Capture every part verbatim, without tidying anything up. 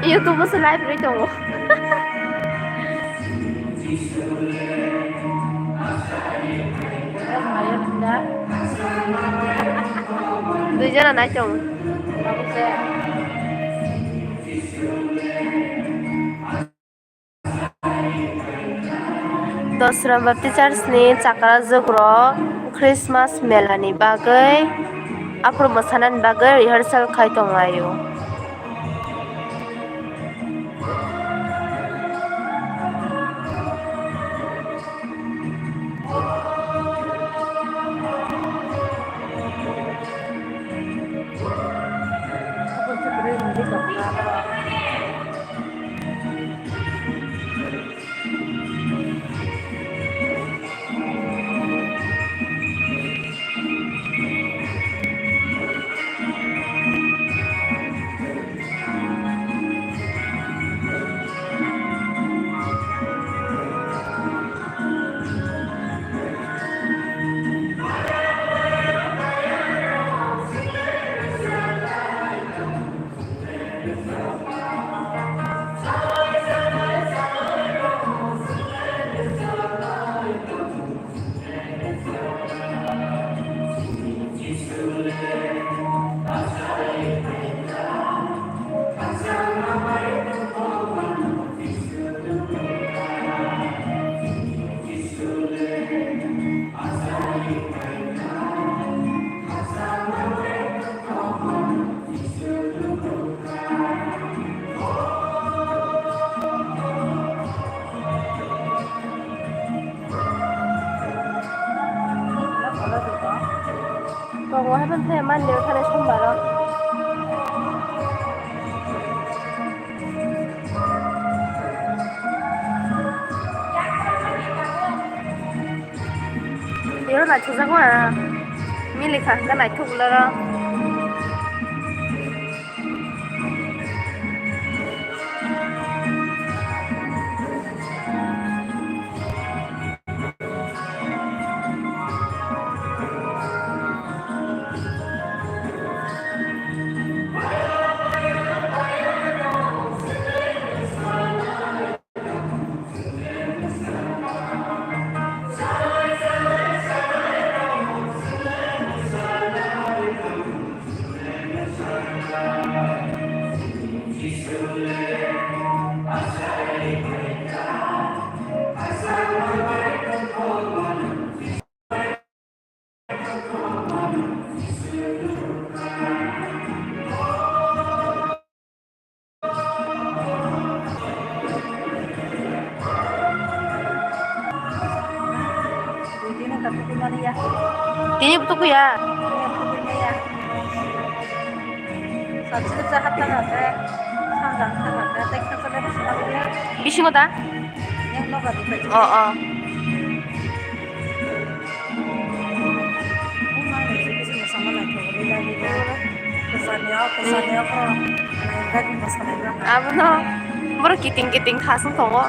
YouTube o se live rwi tongo. Dui jona nai tongo. Dosram Baptist Church ni chakrajukrok Christmas mela ni bagwi aphuru mwsanani bagwi rehearsal khai tonglaio. Tongo haibani thaya manlio thani sombaro. Iro naithokjak ma. Milikha hwnkhe naithok bularo. Tini butuh ya. Bisingo da? Oh, oh. Abono borok kiting kiting khasung tongo.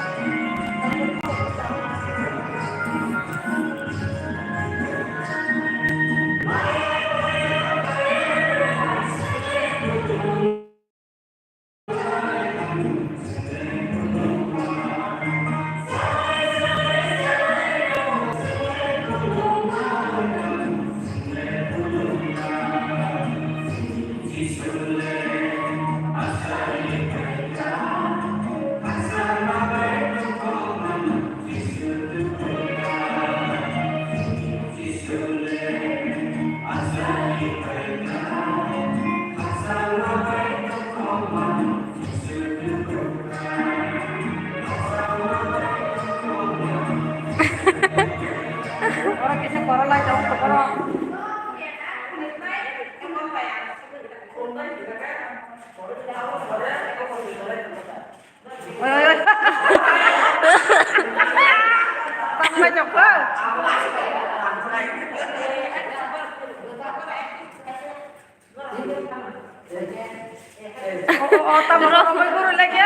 Oro kisa korolai tongo, korok. Oi, oi, oi. Tangbai tongkha. Oh, oh, oh, tamo, tamo, guru lagi.